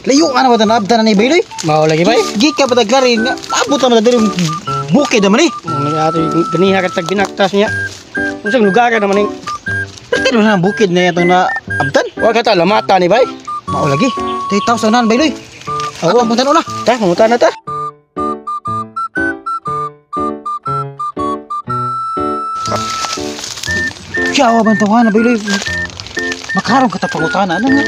Layo ka na ba ito naabtan na ni Bayloy? Mao lagi bay. Gika pa taglarin nga abot naman na diri bukid naman eh. Mga ato ganiha ka tag binaktas niya. Unsang lugar naman ning Pero na bukid na itong naabtan. Wa ka ta lamata ni bay. Mao lagi. 3,000 na Bayloy. Oo, punta na. Ta, mangutan na ta. Siya man tawa na Bayloy. Makarong ka ta pangutana ano nga.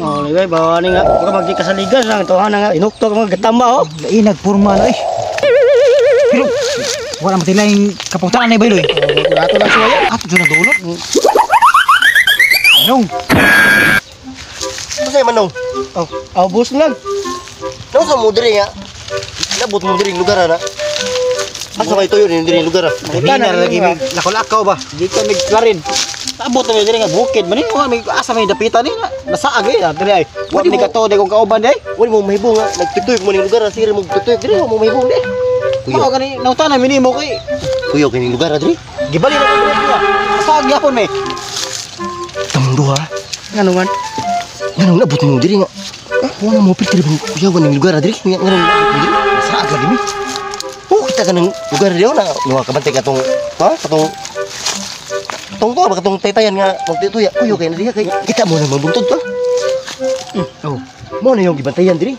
Mao lagi bay, bawa ni nga baka magkasaligan lang tawahan nga inukto ka mga gatamba oh. Lainag porma na eh. Pero wala man yung kapangutana ni Bayloy. Ato lang suwayan. Ato dyan na dulot. Anong? Kasi manong. Oh, aubos lang. Nausa mo diri nga. Nabot mo diri lugar ana. Asa may tuyo ni diri lugar. Kamina lagi may lakulakaw ba? Di ka may klarin. Abot na diri nga bukid man ni may asa may dapitan ni nasaag eh. Diri ay. Wa ni kato di kong kauban di. Wala mo mahibong nga nagtutuyog mo ning lugar sige mo tutuyog diri mo mahibong di. Kuyo gani nautana minimo kay Kuyo kini lugar diri. Gibali na ko niya. Nasaag gyapon may. Kamong duha. Ngano man? Nganong nabot mo diri nga. Wala mo pilter bang kuyawan ning lugar diri nga nganong nabot mo diri. Nasaag lagi mi. Oh, kita ka ng lugar diri na nuha kabantay katong ha katong tong to ba katong taytayan nga magtutuya. Kuyo kay na diha kay kita mo nang mabuntod to. Oh. Mo na yung gibantayan diri.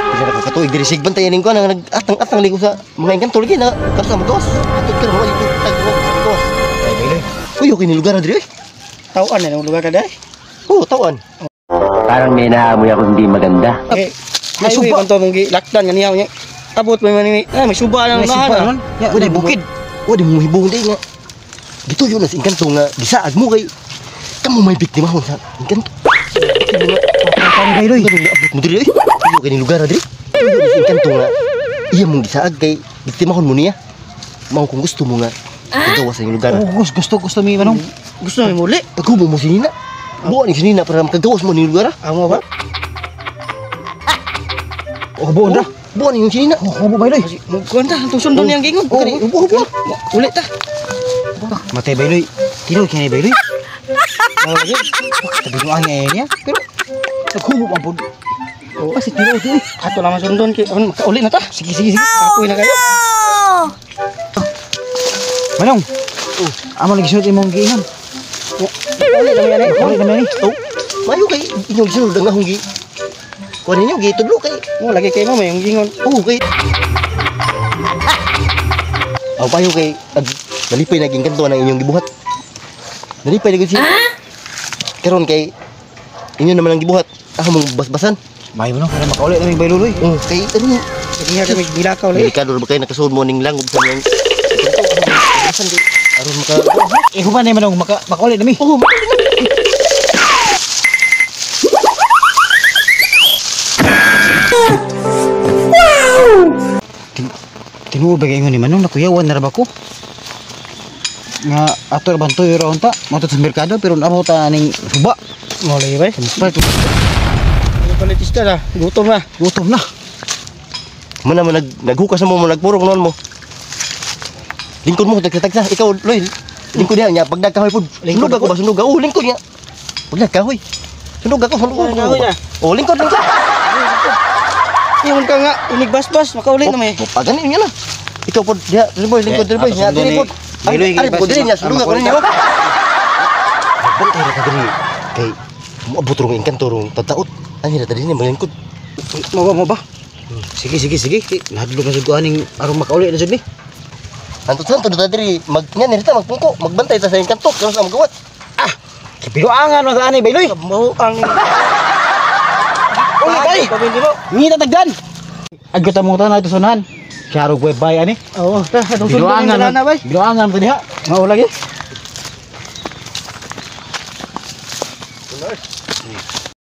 Bisa na katuig diri sig bantayan ning ko nang nag-atang-atang ligo sa mga engkanto lagi na kapsa mo gawas. Atud ka mo ito tag mo gawas. Ay Bayloy. Kuyo kini lugar diri. Tawaan na ng lugar ka dai. Oh, tawan. Parang may naamoy ako hindi maganda. Eh, May may suba. suba to mong gilakdan ganiha niya. Abot may man ni. Ay, may suba lang May na. suba man. Ya, Wala bukid. Wa di mo hibong di nga. Gituyo na sa engkanto nga gisaag mo kay kamo may biktima hon sa engkanto. Kani Bayloy. Ganun abot mo diri oy. Kuyo kini lugar diri. Tuyo na sa engkanto nga iya mong gisaag kay biktimahon mo niya. Mao kung gusto mo nga gawas sa inyong lugar. Oh, gusto gusto mi manong. Gusto mi muli. Paghubo mo sinina. Buo ni sinina para makagawas mo ning lugar. Amo ba? Oh, buon ra. Buo ni yung sinina. Oh, hubo Bayloy. Kuan ta, atong sundon niyang gingon. Oh, hubo hubo. Uli ta. Matay Bayloy. Tinuod kini Bayloy. Mao lagi. Tabi ko ang niya. Pero naghubo man pud. Oh, kasi tinuod eh. Ato lang sundon kay aron makauli na ta. Sige, sige, sige. Kapoy na kayo. Manong. Oh, amo lagi sunod imong giingon. Uli na yan eh. Uli na ni. Oh, mayo kay inyong gisunod ang ahong gi. Kuan ninyo gitudlo kay. Mo lagi kay mo may yung gingon. Oh, kay. Aw payo kay ag nalipay naging kanto ng inyong gibuhat. Nalipay na gud siya. Karon kay inyo naman ang gibuhat. Ako mong basbasan. Mayo manong para makauli na mi Bayloy. Oh, kay ano Ganiha kami gilakaw lagi. delikado ba kay nakasulod mo ning langob sa iyong basbasan kay aron maka Eh, human na manong maka makauli na mi. Oh, Tinuod ba ingon ni Manong nakuyawan na ra ba ko? Nga ato ra bantoy ra unta, moto sa merkado pero naabot ta ning suba. Mo lagi bay. Palit Palit isda na. Gutom na. gutom na. Mana mo naghukas na mo mo nagpurong noon mo. Lingkod mo tagsa-tagsa ikaw Loy. Lingkod niya nya pag nagkahoy pud. Lingkod Sunog ako ba sunog ako lingkod niya. Pag nagkahoy. Sunog ako sunog ako. Kahoy na. Oh, lingkod lingkod. Ingon ka nga inigbasbas makauli na may. Oh, pagani niya na. Ikaw pud diha diri boy lingkod diri boy Eh, nya ato diri sundon pud. ni Loy, Ari pud diri nya sunog ako makulit ninyo. Bantay ra ka diri kay moabot rong engkanto rong tataot. Ani ra ta dinhi malingkod. Mo ba mo ba? Sige sige sige. Nahadlok na jud ko aning aron makauli na jud ni. Anto santo ta diri mag nya ni ta magpungko magbantay ta sa engkanto karon sa magawas. Kibiruangan man sa ani Bayloy. Mo ang Uli kay. Pabindi mo. Ngita tagdan. Agyo ta mong tanan ito sunahan. Klaro gwebay ani. Oo, ta atong sundon Biruangan na bay. Biruangan pa diha. Mao lagi.